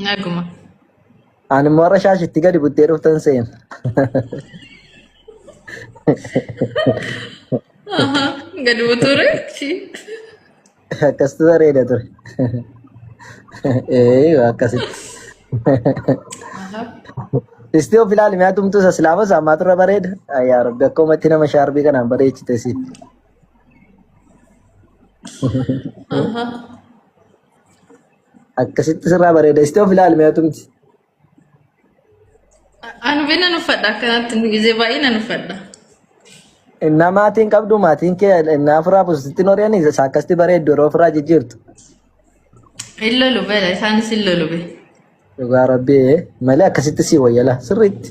Naguma. Ani immoo har'a shaashitti gadi buttee dhuftan seena. Gadi butuure? Akkasitti bareeda ture. Ee akkasitti. Isti of ilaali mi'a tumtuu isa silaafas ammaa turre bareeda. Yaa Rabbi akka uumatti nama shaarbii kanaan bareechite si. Akkasitti sirraa bareeda. Isti of ilaali mi'a tumti. Ani bee nan uffadha akkanatti gizee baay'ee nan uffadha. Innaa maatiin qabdu maatiin kee innaa ofirraa buusitti hin isa akkasitti bareeddu yeroo ofirraa jijjiirtu. Hin lolu bela isaanis hin lolu be. Dhugaa rabbii malee akkasitti sii wayyala sirriitti.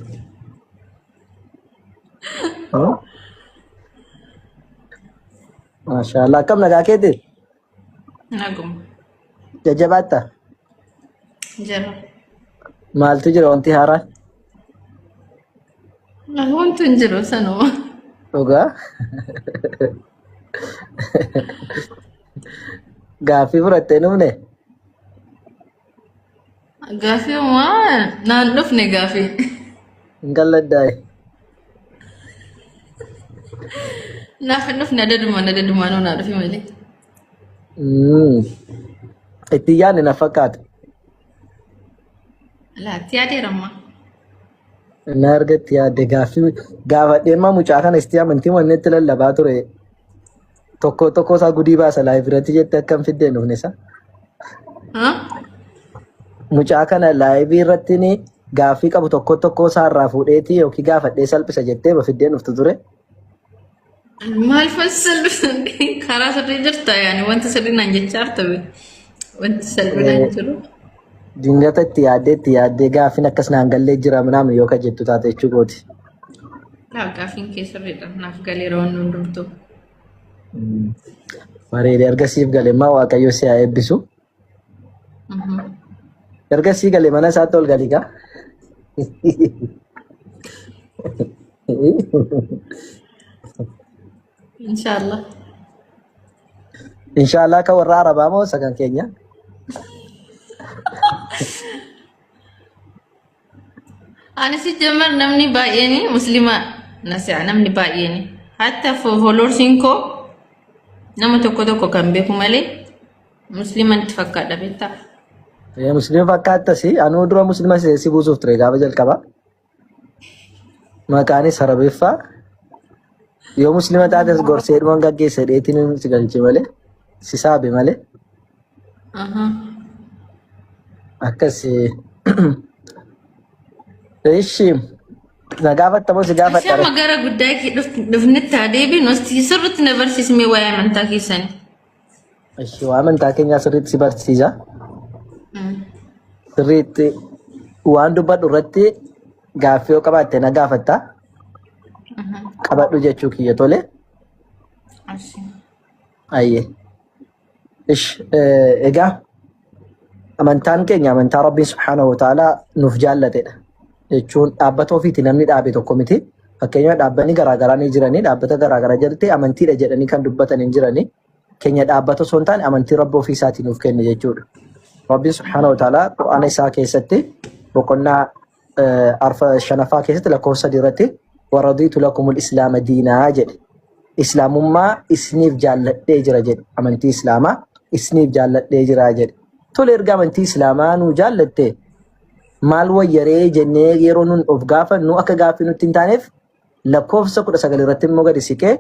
Maashaallah akkam nagaa keeti? Naguma. Jajjabaatta? Jira. Maaltu jira wanti haaraan? Wanti hin jiru sanuma. Dhugaa? Gaaffii fudhattee dhufne? Gaaffii homaa naan dhufne gaaffii. Hin galladdaa'e. Naaf hin dhufne adadumaan adadumaan naa dhufe malee. Itti yaadne na fakkaata. Laatti yaadeera ammaa. Na argatti yaadde gaaffii gaafadhee immoo mucaa kana isti amantii wanni itti lallabaa ture. Tokko tokko isaa gudii baasa live irratti jette akkam fiddeen dhufne isa. Mucaa kana live irratti ni gaaffii qabu tokko tokko isaa irraa fuudheetii yookiin gaafadhee salphisa jettee fiddeen dhuftu ture. Maal salphisan karaa sirrii jirta yaani wanta sirrii naan jechaa jirta be. Wanti salphinaan jiru. Dingata itti yaaddee itti yaaddee gaaffiin akkas naan gallee jira minaamin yoo ka jettu taate jechuu kooti. Laa gaaffiin kee sirriidha naaf galeera wanni hundumtuu. Bareeda erga siif gale immoo Waaqayyo si haa eebbisu. Erga sii gale mana isaatti ol gali gaa. Inshaallah. Inshaallah akka warra Arabaa moo isa kan keenya? Ani si jamar namni baay'een muslima na se'a namni baay'een. Hatta followers koo nama tokko tokko kan beeku malee muslima itti fakkaadha beektaa. Muslima fakkaattas anuu dura muslima si buusuuf ture gaafa jalqaba. Maqaanis Arabiffaa. Yoo muslima taates gorsee dhuman gaggeessa dheetiin si galche malee si saabe malee. Akkas. Ishi na gaafatta moo si Ishee gaafadha? amma gara guddaa kee dhufnetti haa deebinu sirriitti na barsiismee waa'ee amantaa keessanii. Ishi waa amantaa keenyaa sirriitti si barsiisa. Sirriitti waan dubbadhu irratti gaaffii yoo qabaatte na gaafatta. Qabadhu jechuu kiyya tole. Ayyee. Ish egaa amantaan keenya amantaa Rabbiin subhaanahu wa ta'aalaa nuuf jaallatedha. Jechuun dhaabbata ofiiti namni dhaabe tokko miti. Fakkeenyaaf dhaabbanni garaagaraa ni jiranii dhaabbata garaagaraa jalatti amantiidha jedhanii kan dubbatan hin jiranii. Keenya dhaabbata osoo hin taane amantii Rabbi ofii isaatii nuuf kenne jechuudha. Rabbiin subhaanahu wa ta'aalaa Qur'aana isaa keessatti boqonnaa arfa shanaffaa keessatti lakkoofsa 3 irratti waradiitu lakumul islaama diinaa jedhe. Islaamummaa isiniif jaalladhee jira jedhe. Amantii islaamaa isiniif jaalladhee jira jedhe. Tole erga amantii islaamaa nuu jaallatte maal wayyaree jennee yeroo nun of gaafannu akka gaaffii nutti hin taaneef lakkoofsa 19 irratti immoo gadi siqee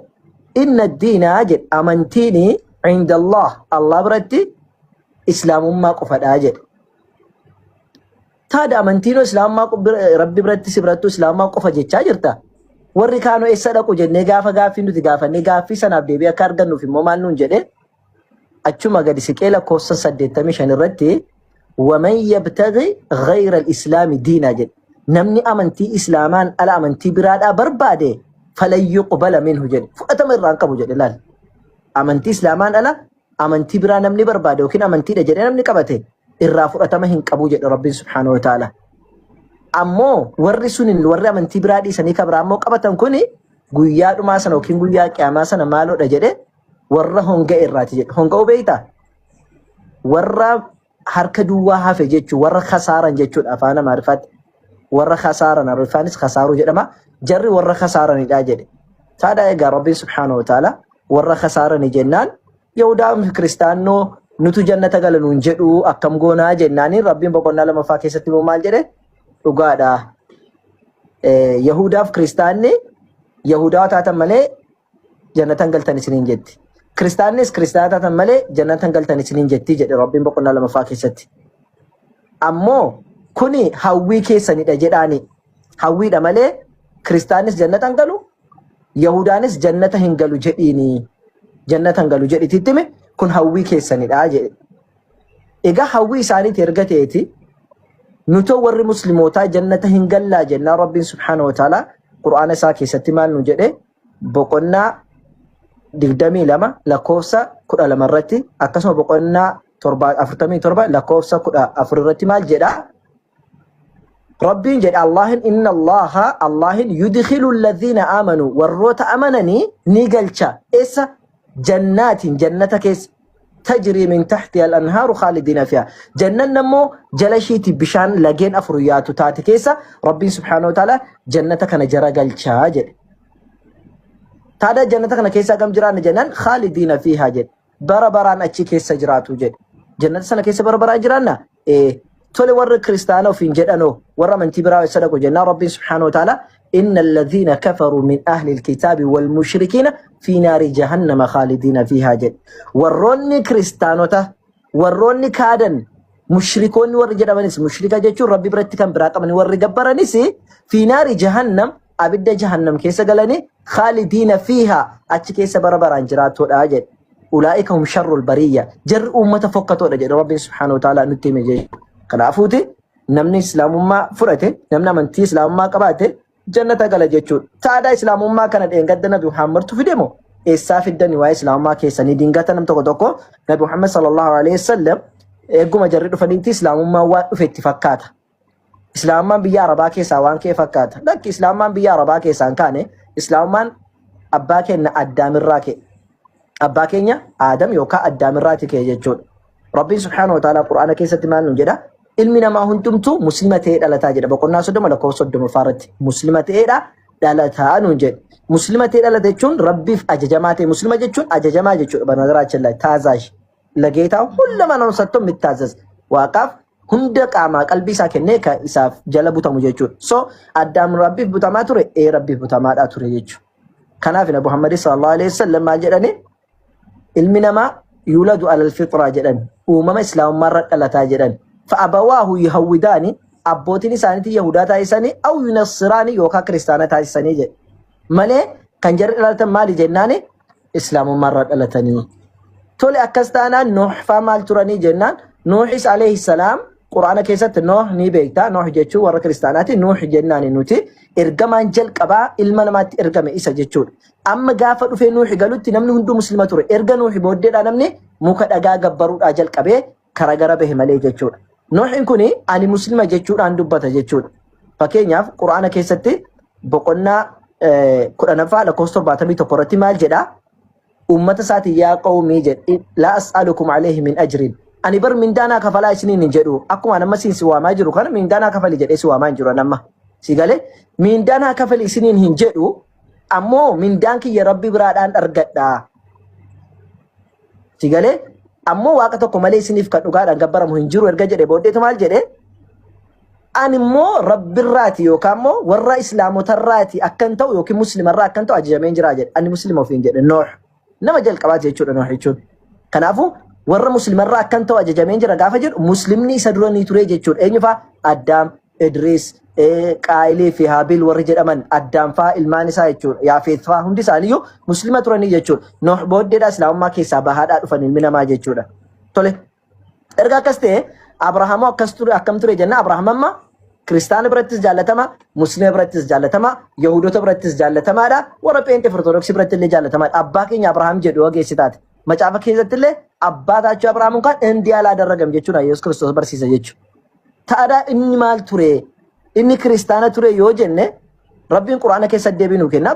inna diinaa jedhe amantiin indallah Allah biratti islaamummaa qofadha jedhe. Taada amantiin islaamummaa rabbi biratti si birattuu islaamummaa qofa jechaa jirta. Warri kaanoo eessa dhaqu jennee gaafa gaaffii nuti gaafannee gaaffii sanaaf deebii akka argannuuf immoo maal nuun jedhe achuma gadi siqee lakkoofsa 85 irratti waman yabtaghi ghayra al-islaami diinaa jedhe. Namni amantii islaamaan ala amantii biraadhaa barbaade falan yuqbala minhu jedhe. Fudhatama irraa hin qabu jedhe laal. Amantii islaamaan ala amantii biraa namni barbaade yookiin amantiidha jedhee namni qabate irraa fudhatama hin qabu jedhe Rabbiin subhaanahu wa ta'ala. Ammoo warri sunin warri amantii biraa dhiisanii ka biraa ammoo qabatan kuni guyyaa dhumaa sana yookiin guyyaa qiyaamaa sana maaloodha jedhe warra honga'e irraati jedhe. Honga'uu beektaa? Warra harka duwwaa hafe jechuun warra khasaaran jechuudha afaan Amaariffaatti. Warra khasaaran Amaariffaanis khasaaruu jedhama. Jarri warra khasaaranidha jedhe. Taadhaa egaa Rabbiin subhaanahu wa ta'ala warra khasaarani jennaan Yahudaa fi Kiristaannoo nutu jannata gala nuun jedhu akkam goonaa jennaaniin Rabbiin boqonnaa lamaffaa keessatti immoo maal jedhe dhugaadha. Yahudaaf Kiristaanni Yahudaa taatan malee jannatan galtan isiniin jetti. Kiristaannis kiristaana taatan malee jannatan galtan isiniin jetti jedhe Rabbiin boqonnaa lamaffaa keessatti. Ammoo kuni hawwii keessanidha jedhaani. Hawwiidha malee kiristaannis jannata hin galu, Yahudaanis jannata hin galu jedhiini. Jannata hin galu jedhititti hime kun hawwii keessanidha jedhe. Egaa hawwii isaaniiti erga ta'eeti nutoo warri muslimootaa jannata hin gallaa jennaan Rabbiin subhaanahu wa ta'ala Qur'aana isaa keessatti maal nu jedhe boqonnaa 22 lakkoofsa 12 irratti akkasuma boqonnaa 47 lakkoofsa 14 irratti maal jedha? Rabbiin jedha Allahin inna Allaha Allahin yudkhilu alladhina amanu warroota amananii ni galcha eessa jannaatiin jannata keessa tajrii min tahtiha al-anhaaru khaalidiina fiha jannanni ammoo jala ishiiti bishaan lageen afur yaatu taate keessa Rabbiin subhaanahu wa ta'ala jannata kana jara galchaa jedhe. Taada jannata kana keessa hagam jiraanna jennaan khaalidiina fiihaa jedhe. Bara baraan achi keessa jiraatu jedhe. Jannata sana keessa bara baraan jiraanna? Ee. Tole warri kiristaana ofiin jedhanoo warra amantii biraa eessa dhaqu jennaan Rabbiin subhaanahu wa ta'ala inna alladhiina kafaruu min ahli alkitaabi wal mushrikiina fi naari jahannama khaalidiina fiihaa jedhe. Warroonni kiristaanota warroonni kaadan mushrikoonni warri jedhamanis mushrika jechuun Rabbi biratti kan biraa qabanii warri gabbaranis fi naari jahannam abidda jahannam keessa galanii khaalidiina fiihaa achi keessa bara baraan jiraattoodha jedhe. Ulaa'ika hum sharrul bariyya. Jarri uummata fokkatoodha jedhe Rabbiin subhaanahu wa ta'ala nutti hime jechuudha. Kanaafuuti namni islaamummaa fudhate, namni amantii islaamummaa qabaate jannata gala jechuudha. Taadaa islaamummaa kana dheengadda Nabi Muhammadtu fide moo eessaa fiddani waa'ee islaamummaa keessanii dingata nam tokko tokko Nabi Muhammad sallallahu alaihi wasallam eeguma jarri dhufaniitti islaamummaan waan dhufe itti fakkaata. Islaamummaan biyya Arabaa keessaa waan ka'e fakkaata. Lakki islaamummaan biyya Arabaa keessaa hin kaane islaamummaan abbaa keenya Addaamirraa ka'e. Abbaa keenya Aadam yookaan Addaamirraati ka'e jechuudha. Rabbiin subhaanahu wa ta'ala Qur'aana keessatti maal nu jedha? Ilmi namaa hundumtuu muslima ta'ee dhalataa jedha. Boqonnaa 30 lakkoofsa 30 irratti muslima ta'eedha dhalataa nuun jedhe. Muslima ta'ee dhalata jechuun Rabbiif ajajamaa ta'e. Muslima jechuun ajajamaa jechuudha. Banagaraachin laa taazaash lageetaa ሁለመናውን ሰጥቶ የሚታዘዝ waaqaaf hunda qaamaa qalbii isaa kennee kan isaaf jala butamu jechuudha. So Addaam Rabbiif butamaa ture, ee Rabbiif butamaadhaa ture jechuudha. Kanaaf Nabi Muhammad sallallahu alaihi wasallam maal jedhani? Ilmi namaa yuuladu alal fixraa jedhan uumama islaamummaarra dhalataa jedhan. Fa'abawaahu yuhawwidaani abbootiin isaaniitii Yahudaa taasisanii aw yunassiraani yookaan kiristaana taasisanii jedhe. Malee kan jarri dhalatan maali jennaani islaamummaarra dhalatanii. Tole akkas taanaan Nuuh faa maal turanii jennaan Nuuhis alayhi salaam Quraana keessatti Nuuh ni beekta. Nuuh jechuun warra kiristaanaati. Nuuh jennaani nuti ergamaan jalqabaa ilma namaatti ergame isa jechuudha. Amma gaafa dhufee Nuuh galutti namni hunduu muslima ture. Erga Nuuh booddeedhaa namni muka dhagaa gabbaruudhaa jalqabee kara gara bahe malee jechuudha. Nuuhin kuni ani muslima jechuudhaan dubbata jechuudha. Fakkeenyaaf Quraana keessatti boqonnaa 10ffaa lakkoofsa 71 irratti maal jedhaa? Uummata isaatiin yaa qawmii jedhe laa as'alukum alayhi min ajrin. Ani bar mindaa naa kafalaa isiniin hin jedhu. Akkuma an amma siin si waamaa jiru kana mindaa naa kafali jedhee si waamaa hin jiru an amma. Si galee mindaa naa kafali isiniin hin jedhu ammoo mindaan kiyya rabbi biraadhaan argadha. Si galee ammoo waaqa tokko malee isiniif kan dhugaadhaan gabbaramu hin jiru erga jedhe booddeetu maal jedhe ani immoo rabbirraati yookaan immoo warra islaamotarraati akkan ta'u yookiin muslimarraa akkan ta'u ajajameen jira jedhe. Ani muslima ofiin jedhe Nooh. Nama jalqabaati jechuudha Nooh jechuun. Kanaafuu warra muslimarraa akkan ta'u ajajameen jira gaafa jedhu muslimni isa dura ni ture jechuudha. Eenyu faa? Addaam, Idriis, Qaayilii fi Haabil warri jedhaman Addaam faa ilmaan isaa jechuudha. Yaafeet faa hundi isaaniiyyuu muslima turanii jechuudha. Nooh booddeedhaa islaamummaa keessaa bahaadhaa dhufan ilmi namaa jechuudha. Tole. Erga akkas ta'e Abrahaamoo akkas ture akkam ture jenna Abrahaam amma kiristaana birattis jaallatama, muslima birattis jaallatama, Yahudota birattis jaallatamaadha, warra pheenxee fi Ortodoksii biratti illee jaallatamaadha. Abbaa keenya Abrahaam jedhu yoo geessi taate. Macaafa keessatti illee abbaa taachuu Abrahaam kan እንዲህ አላደረገም jechuudha Yesuus Kiristoos barsiisa jechuudha. Ta'adaa inni maal ture? Inni kiristaana ture yoo jenne Rabbiin Quraana keessa deebii nuu kenna.